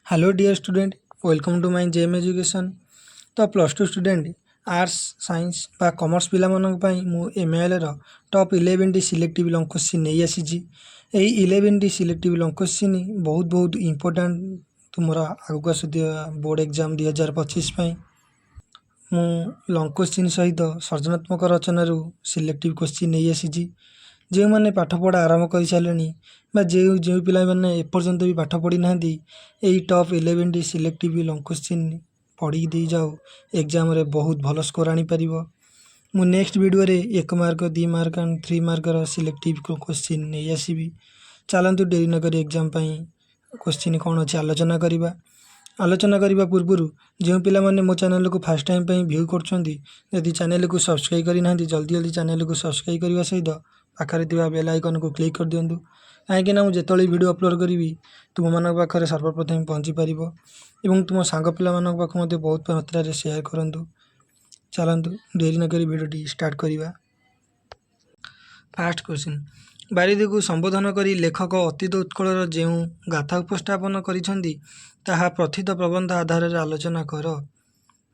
Hello dear student, welcome to my Gem Education। ତ +2 student, arts, science ବା commerce ପିଲାମାନଙ୍କ ପାଇଁ ମୁଁ ଏମ୍ଆଇଏଲ୍ର ଟପ୍ 11ଟି ସିଲେକ୍ଟିଭ୍ ଲଙ୍ଗ୍ କୋଶ୍ଚିନ୍ ନେଇ ଆସିଛି। ଏହି 11ଟି ସିଲେକ୍ଟିଭ୍ ଲଙ୍ଗ୍ କୋଶ୍ଚିନ୍ ବହୁତ ବହୁତ ଇମ୍ପୋର୍ଟାଣ୍ଟ ତୁମର ଆଗକୁ ଆସୁଥିବା ବୋର୍ଡ଼ ଏକ୍ଜାମ୍ 2025 ପାଇଁ। ମୁଁ ଲଙ୍ଗ୍ କୋଶ୍ଚିନ୍ ସହିତ ସର୍ଜନାତ୍ମକ ରଚନାରୁ ସିଲେକ୍ଟିଭ୍ କୋଶ୍ଚିନ୍ ନେଇ ଆସିଛି। ଯେଉଁମାନେ ପାଠପଢ଼ା ଆରମ୍ଭ କରିସାରିଲେଣି ବା ଯେଉଁ ଯେଉଁ ପିଲାମାନେ ଏପର୍ଯ୍ୟନ୍ତ ବି ପାଠ ପଢ଼ିନାହାନ୍ତି, ଏଇ ଟପ୍ 11ଟି ସିଲେକ୍ଟିଭ୍ ଲଙ୍ଗ୍ କୋଶ୍ଚିନ୍ ପଢ଼ିକି ଦେଇଯାଅ, ଏକ୍ଜାମ୍ରେ ବହୁତ ଭଲ ସ୍କୋର୍ ଆଣିପାରିବ। ମୁଁ ନେକ୍ସଟ ଭିଡ଼ିଓରେ 1 ମାର୍କ, 2 ମାର୍କ ଆଣ୍ଡ 3 ମାର୍କର ସିଲେକ୍ଟିଭ୍ କୋଶ୍ଚିନ୍ ନେଇ ଆସିବି। ଚାଲନ୍ତୁ, ଡେରି ନକରି ଏକ୍ଜାମ୍ ପାଇଁ କୋଶ୍ଚିନ୍ କ'ଣ ଅଛି ଆଲୋଚନା କରିବା। ଆଲୋଚନା କରିବା ପୂର୍ବରୁ ଯେଉଁ ପିଲାମାନେ ମୋ ଚ୍ୟାନେଲକୁ ଫାର୍ଷ୍ଟ ଟାଇମ୍ ପାଇଁ ଭ୍ୟୁ କରୁଛନ୍ତି, ଯଦି ଚ୍ୟାନେଲକୁ ସବସ୍କ୍ରାଇବ୍ କରିନାହାନ୍ତି, ଜଲ୍ଦି ଜଲ୍ଦି ଚ୍ୟାନେଲକୁ ସବସ୍କ୍ରାଇବ୍ କରିବା ସହିତ ପାଖରେ ଥିବା ବେଲ୍ ଆଇକନ୍କୁ କ୍ଲିକ୍ କରିଦିଅନ୍ତୁ, କାହିଁକିନା ମୁଁ ଯେତେବେଳେ ଭିଡ଼ିଓ ଅପଲୋଡ଼ କରିବି, ତୁମମାନଙ୍କ ପାଖରେ ସର୍ବପ୍ରଥମେ ପହଞ୍ଚି ପାରିବ ଏବଂ ତୁମ ସାଙ୍ଗ ପିଲାମାନଙ୍କ ପାଖକୁ ମଧ୍ୟ ବହୁତ ମାତ୍ରାରେ ସେୟାର କରନ୍ତୁ। ଚାଲନ୍ତୁ, ଡେରି ନକରି ଭିଡ଼ିଓଟି ଷ୍ଟାର୍ଟ କରିବା। ଫାର୍ଷ୍ଟ କ୍ୱେଶ୍ଚିନ୍, ବାରିଧିକୁ ସମ୍ବୋଧନ କରି ଲେଖକ ଅତୀତ ଉତ୍କଳର ଯେଉଁ ଗାଥା ଉପସ୍ଥାପନ କରିଛନ୍ତି, ତାହା ପଠିତ ପ୍ରବନ୍ଧ ଆଧାରରେ ଆଲୋଚନା କର।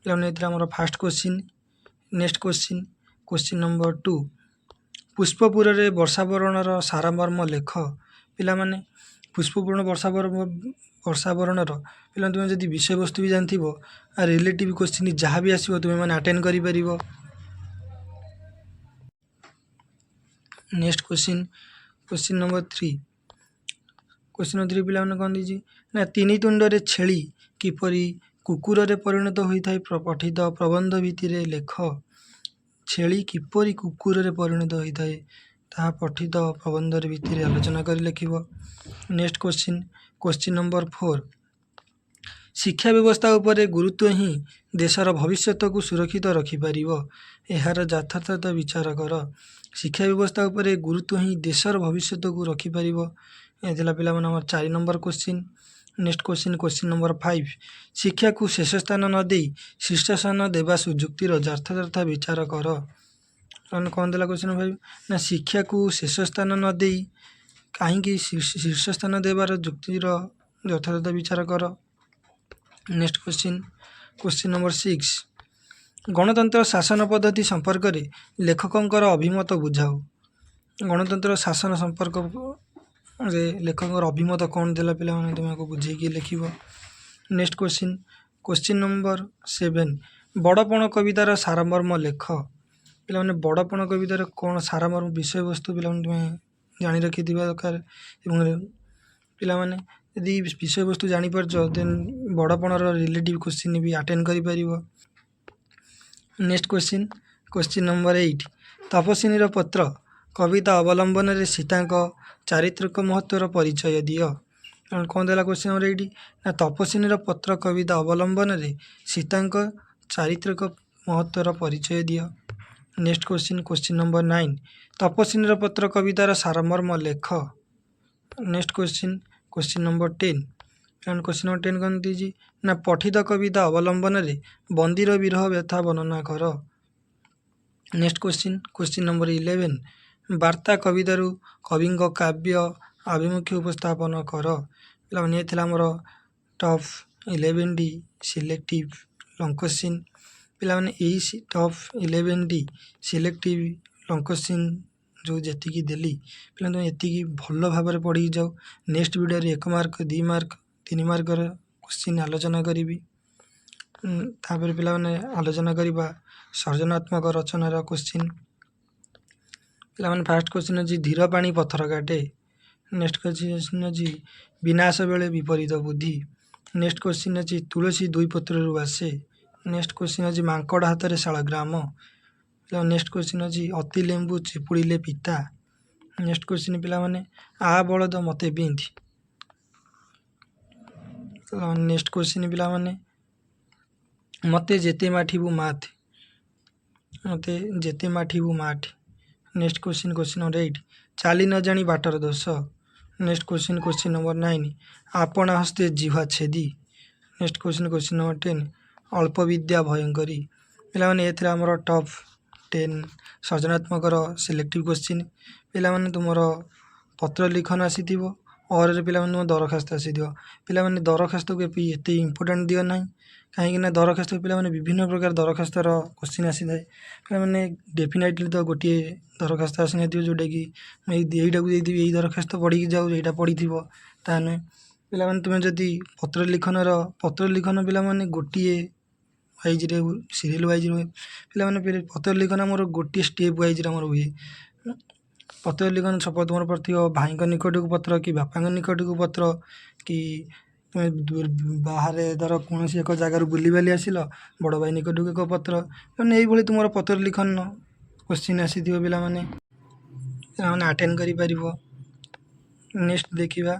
ପିଲାମାନେ, ଏଥିରେ ଆମର first question. Next question, question number 2, ପୁଷ୍ପପୁରରେ ବର୍ଷାବରଣର ସାରମର୍ମ ଲେଖ। ପିଲାମାନେ, ପୁଷ୍ପପୁରଣ ବର୍ଷାବରଣର, ପିଲାମାନେ, ତୁମେ ଯଦି ବିଷୟବସ୍ତୁ ବି ଜାଣିଥିବ, ରିଲେଟିଭ୍ କୋଶ୍ଚିନ୍ ଯାହା ବି ଆସିବ, ତୁମେମାନେ ଆଟେଣ୍ଡ କରିପାରିବ। Next question, question number 3। Question number 3, ପିଲାମାନେ, କ'ଣ ଦେଇଛି ନା, ତିନି ତୁଣ୍ଡରେ ଛେଳି କିପରି କୁକୁରରେ ପରିଣତ ହୋଇଥାଏ, ପଠିତ ପ୍ରବନ୍ଧ ଭିତ୍ତିରେ ଲେଖ। ଛେଳି କିପରି କୁକୁରରେ ପରିଣତ ହୋଇଥାଏ, ତାହା ପଠିତ ପ୍ରବନ୍ଧରେ ଭିତ୍ତିରେ ଆଲୋଚନା କରି ଲେଖିବ। Next question, question number 4, ଶିକ୍ଷା ବ୍ୟବସ୍ଥା ଉପରେ ଗୁରୁତ୍ୱ ହିଁ ଦେଶର ଭବିଷ୍ୟତକୁ ସୁରକ୍ଷିତ ରଖିପାରିବ, ଏହାର ଯଥାର୍ଥତା ବିଚାର କର। ଶିକ୍ଷା ବ୍ୟବସ୍ଥା ଉପରେ ଗୁରୁତ୍ୱ ହିଁ ଦେଶର ଭବିଷ୍ୟତକୁ ରଖିପାରିବ। ଏହା ଥିଲା, ପିଲାମାନେ, ଆମର 4 number question. Next question, question number 5, ଶିକ୍ଷାକୁ ଶେଷ ସ୍ଥାନ ନ ଦେଇ ଶୀର୍ଷ ସ୍ଥାନ ଦେବା ସୁଯୁକ୍ତିର ଯଥାର୍ଥ ବିଚାର କର। ମାନେ କ'ଣ ଦେଲା କ୍ୱେଶ୍ଚିନ୍ ଫାଇଭ୍ ନା, ଶିକ୍ଷାକୁ ଶେଷ ସ୍ଥାନ ନ ଦେଇ କାହିଁକି ଶୀର୍ଷ ସ୍ଥାନ ଦେବାର ଯୁକ୍ତିର ଯଥାର୍ଥ ବିଚାର କର। Next question, question number 6, ଗଣତନ୍ତ୍ର ଶାସନ ପଦ୍ଧତି ସମ୍ପର୍କରେ ଲେଖକଙ୍କର ଅଭିମତ ବୁଝାଅ। ଗଣତନ୍ତ୍ର ଶାସନ ସମ୍ପର୍କରେ ଲେଖକଙ୍କର ଅଭିମତ କ'ଣ ଦେଲା, ପିଲାମାନେ, ତୁମେ ଆକୁ ବୁଝେଇକି ଲେଖିବ। Next question, question number 7, ବଡ଼ପଣ କବିତାର ସାରମର୍ମ ଲେଖ। ପିଲାମାନେ, ବଡ଼ପଣ କବିତାର କ'ଣ ସାରମର୍ମ, ବିଷୟବସ୍ତୁ, ପିଲାମାନେ, ତୁମେ ଜାଣି ରଖିଥିବା ଦରକାର। ଏବଂ ପିଲାମାନେ, ଯଦି ବିଷୟବସ୍ତୁ ଜାଣିପାରୁଛ, ଦେନ୍ ବଡ଼ପଣର ରିଲେଟିଭ୍ କୋଶ୍ଚିନ୍ ବି ଆଟେଣ୍ଡ କରିପାରିବ। Next question, question number 8, ତପସ୍ୱିନୀର ପତ୍ର କବିତା ଅବଲମ୍ବନରେ ସୀତାଙ୍କ ଚାରିତ୍ରିକ ମହତ୍ତ୍ୱର ପରିଚୟ ଦିଅ। କ'ଣ ଦେଲା କ୍ୱେଶ୍ଚିନ୍ ନମ୍ବର 8 ନା, ତପସ୍ୱିନୀର ପତ୍ର କବିତା ଅବଲମ୍ବନରେ ସୀତାଙ୍କ ଚାରିତ୍ରିକ ମହତ୍ତ୍ୱର ପରିଚୟ ଦିଅ। Next question, question number 9, ତପସ୍ୱିନୀର ପତ୍ର କବିତାର ସାରମର୍ମ ଲେଖ। Next question, question number 10। Question number 10 କ'ଣ ଦେଇଛି ନା, ପଠିତ କବିତା ଅବଲମ୍ବନରେ ବନ୍ଦୀର ବିରହ ବ୍ୟଥା ବର୍ଣ୍ଣନା କର। Next question, question number 11, ବାର୍ତ୍ତା କବିତାରୁ କବିଙ୍କ କାବ୍ୟ ଆଭିମୁଖ୍ୟ ଉପସ୍ଥାପନ କର। ପିଲାମାନେ, ଏ ଥିଲା ଆମର ଟପ୍ 11ଟି ସିଲେକ୍ଟିଭ୍ ଲଙ୍ଗ୍ କୋଶ୍ଚିନ୍। ପିଲାମାନେ, ଏଇ ଟପ୍ 11ଟି ସିଲେକ୍ଟିଭ୍ ଲଙ୍ଗ୍ କୋଶ୍ଚିନ୍ ଯେଉଁ ଯେତିକି ଦେଲି, ପିଲାମାନେ, ତୁମେ ଏତିକି ଭଲ ଭାବରେ ପଢ଼ିକି ଯାଅ। ନେକ୍ସଟ ଭିଡ଼ିଓରେ 1 ମାର୍କ, 2 ମାର୍କ, 3 ମାର୍କର କୋଶ୍ଚିନ୍ ଆଲୋଚନା କରିବି। ତାପରେ ପିଲାମାନେ, ଆଲୋଚନା କରିବା ସର୍ଜନାତ୍ମକ ରଚନାର କୋଶ୍ଚିନ୍। ପିଲାମାନେ, ଫାର୍ଷ୍ଟ କୋଶ୍ଚିନ୍ ଅଛି, ଧୀର ପାଣି ପଥର କାଟେ। ନେକ୍ସଟ କୋଶ୍ଚିନ୍ ଅଛି, ବିନାଶ ବେଳେ ବିପରୀତ ବୁଦ୍ଧି। ନେକ୍ସଟ କୋଶ୍ଚିନ୍ ଅଛି, ତୁଳସୀ ଦୁଇ ପତ୍ରରୁ ବାସେ। ନେକ୍ସଟ କୋଶ୍ଚିନ୍ ଅଛି, ମାଙ୍କଡ଼ ହାତରେ ଶାଳଗ୍ରାମ। ନେକ୍ସଟ କୋଶ୍ଚିନ୍ ଅଛି, ଅତି ଲେମ୍ବୁ ଚିପୁଡ଼ିଲେ ପିତା। ନେକ୍ସଟ କୋଶ୍ଚିନ୍, ପିଲାମାନେ, ଆ ବଳଦ ମତେ ବିନ୍ଧ। ନେକ୍ସଟ କୋଶ୍ଚିନ୍, ପିଲାମାନେ, ମତେ ଯେତେ ମାଠିବୁ ମାଥ, ମତେ ଯେତେ ମାଠିବୁ ମାଠ। Next question, question number 8, ଚାଲି ନ ଜାଣି ବାଟର ଦୋଷ। Next question, question number 9, ଆପଣା ହସ୍ତେ ଜିହ୍ୱା ଛେଦି। Next question, question number 10, ଅଳ୍ପ ବିଦ୍ୟା ଭୟଙ୍କରୀ। ପିଲାମାନେ, ଏ ଥିଲା ଆମର ଟପ୍ 10 ସର୍ଜନାତ୍ମକର ସିଲେକ୍ଟିଭ୍ କୋଶ୍ଚିନ୍। ପିଲାମାନେ, ତୁମର ପତ୍ର ଲିଖନ ଆସିଥିବ, ଅରରେ ପିଲାମାନେ ତୁମ ଦରଖାସ୍ତ ଆସିଥିବ। ପିଲାମାନେ, ଦରଖାସ୍ତକୁ ଏତେ ଇମ୍ପୋର୍ଟାଣ୍ଟ ଦିଅ ନାହିଁ, କାହିଁକିନା ଦରଖାସ୍ତ ପିଲାମାନେ ବିଭିନ୍ନ ପ୍ରକାର ଦରଖାସ୍ତର କୋଶ୍ଚିନ୍ ଆସିଥାଏ। ପିଲାମାନେ, ଡେଫିନାଇଟଲି ତ ଗୋଟିଏ ଦରଖାସ୍ତ ଆସିନଥିବ, ଯେଉଁଟାକି ମୁଁ ଏଇଟାକୁ ଦେଇଥିବି, ଏଇ ଦରଖାସ୍ତ ପଢ଼ିକି ଯାଉ, ଏଇଟା ପଢ଼ିଥିବ, ତାହା ନୁହେଁ। ପିଲାମାନେ, ତୁମେ ଯଦି ପତ୍ର ଲିଖନର, ପତ୍ର ଲିଖନ ପିଲାମାନେ ଗୋଟିଏ ୱାଇଜ୍ରେ, ସିରିଏଲ୍ ୱାଇଜ୍ ହୁଏ। ପିଲାମାନେ, ପତ୍ର ଲିଖନ ଆମର ଗୋଟିଏ ଷ୍ଟେପ୍ ୱାଇଜ୍ରେ ଆମର ହୁଏ। ପତ୍ର ଲିଖନ ସପୋଜ୍ ତୁମର ପଡ଼ିଥିବ ଭାଇଙ୍କ ନିକଟକୁ ପତ୍ର କି ବାପାଙ୍କ ନିକଟକୁ ପତ୍ର, କି ତୁମେ ବାହାରେ ଧର କୌଣସି ଏକ ଜାଗାରୁ ବୁଲିବାଲି ଆସିଲ, ବଡ଼ ଭାଇ ନିକଟକୁ ଏକ ପତ୍ର, ମାନେ ଏଇଭଳି ତୁମର ପତ୍ର ଲିଖନ କୋଶ୍ଚିନ୍ ଆସିଥିବ। ପିଲାମାନେ, ପିଲାମାନେ ଆଟେଣ୍ଡ କରିପାରିବ। ନେକ୍ସଟ ଦେଖିବା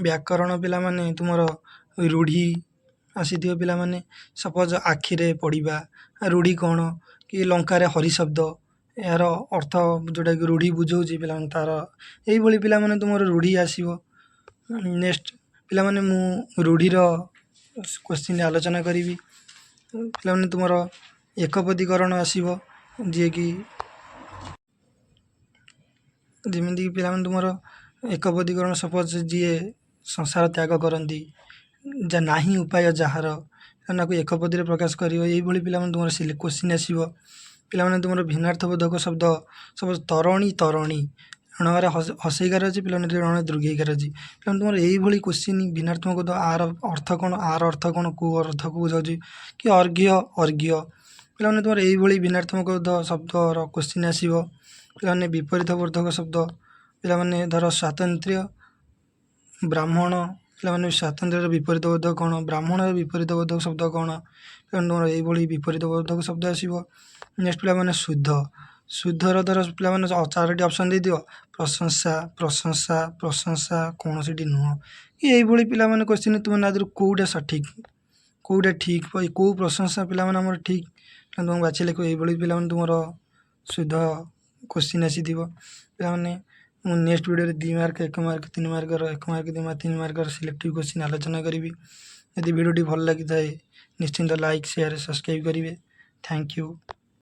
ବ୍ୟାକରଣ। ପିଲାମାନେ, ତୁମର ରୂଢ଼ି ଆସିଥିବ। ପିଲାମାନେ, ସପୋଜ ଆଖିରେ ପଡ଼ିବା ରୂଢ଼ି କ'ଣ, କି ଲଙ୍କାରେ ହରି ଶବ୍ଦ, ଏହାର ଅର୍ଥ ଯେଉଁଟାକି ରୂଢ଼ି ବୁଝଉଛି ପିଲାମାନେ ତା'ର, ଏଇଭଳି ପିଲାମାନେ ତୁମର ରୂଢ଼ି ଆସିବ। ନେକ୍ସଟ ପିଲାମାନେ, ମୁଁ ରୂଢ଼ିର କୋଶ୍ଚିନ୍ ଆଲୋଚନା କରିବି। ପିଲାମାନେ, ତୁମର ଏକପଦୀକରଣ ଆସିବ, ଯିଏକି ଯେମିତିକି ପିଲାମାନେ ତୁମର ଏକପଦୀକରଣ, ସପୋଜ ଯିଏ ସଂସାର ତ୍ୟାଗ କରନ୍ତି, ଯା ନାହିଁ ଉପାୟ ଯାହାର, ତାକୁ ଏକପଦୀରେ ପ୍ରକାଶ କରିବ। ଏଇଭଳି ପିଲାମାନେ ତୁମର କୋଶ୍ଚିନ୍ ଆସିବ। ପିଲାମାନେ, ତୁମର ଭିନ୍ନାର୍ଥବୋଧକ ଶବ୍ଦ, ସପୋଜ ତରଣୀ, ତରଣୀ ଣରେ ହସେଇକାର ଅଛି, ପିଲାମାନେ, ଣରେ ଦୀର୍ଘଈକାର ଅଛି। ପିଲାମାନେ, ତୁମର ଏଇଭଳି କୋଶ୍ଚିନ୍ ଭିନ୍ନାତ୍ମକ, ଆର ଅର୍ଥ କ'ଣ, ଆର ଅର୍ଥ କ'ଣ, କେଉଁ ଅର୍ଥକୁ ବୁଝାଉଛି, କି ଅର୍ଘ୍ୟ, ଅର୍ଘ୍ୟ। ପିଲାମାନେ, ତୁମର ଏଇଭଳି ଭିନ୍ନାତ୍ମକ ଶବ୍ଦର କୋଶ୍ଚିନ୍ ଆସିବ। ପିଲାମାନେ, ବିପରୀତ ବୋଧକ ଶବ୍ଦ, ପିଲାମାନେ, ଧର ସ୍ୱାତନ୍ତ୍ର୍ୟ, ବ୍ରାହ୍ମଣ। ପିଲାମାନେ, ସ୍ୱାତନ୍ତ୍ର୍ୟର ବିପରୀତ ବୋଧକ କ'ଣ, ବ୍ରାହ୍ମଣର ବିପରୀତ ବୋଧକ ଶବ୍ଦ କ'ଣ? ପିଲାମାନେ, ତୁମର ଏଇଭଳି ବିପରୀତ ବୋଧକ ଶବ୍ଦ ଆସିବ। ନେକ୍ସଟ ପିଲାମାନେ, ଶୁଦ୍ଧ। ଶୁଦ୍ଧର ଧର ପିଲାମାନେ ଚାରୋଟି ଅପସନ୍ ଦେଇଥିବ, ପ୍ରଶଂସା, ପ୍ରଶଂସା, ପ୍ରଶଂସା, କୌଣସିଟି ନୁହଁ, କି ଏଇଭଳି ପିଲାମାନେ କୋଶ୍ଚିନ୍, ତୁମ ନା ଦେହରୁ କେଉଁଟା ସଠିକ୍, କେଉଁଟା ଠିକ୍, କେଉଁ ପ୍ରଶଂସା ପିଲାମାନେ ଆମର ଠିକ୍, ତୁମକୁ ବାଛି ଲେଖିବ। ଏଇଭଳି ପିଲାମାନେ ତୁମର ଶୁଦ୍ଧ କୋଶ୍ଚିନ୍ ଆସିଥିବ। ପିଲାମାନେ, ମୁଁ ନେକ୍ସଟ ଭିଡ଼ିଓରେ 2 ମାର୍କ, 1 ମାର୍କ, 3 ମାର୍କର, 1 ମାର୍କ, 2 ମାର୍କ, 3 ମାର୍କର ସିଲେକ୍ଟିଭ୍ କୋଶ୍ଚିନ୍ ଆଲୋଚନା କରିବି। ଯଦି ଭିଡ଼ିଓଟି ଭଲ ଲାଗିଥାଏ, ନିଶ୍ଚିନ୍ତ ଲାଇକ୍, ସେୟାର, ସବସ୍କ୍ରାଇବ୍ କରିବେ। Thank you.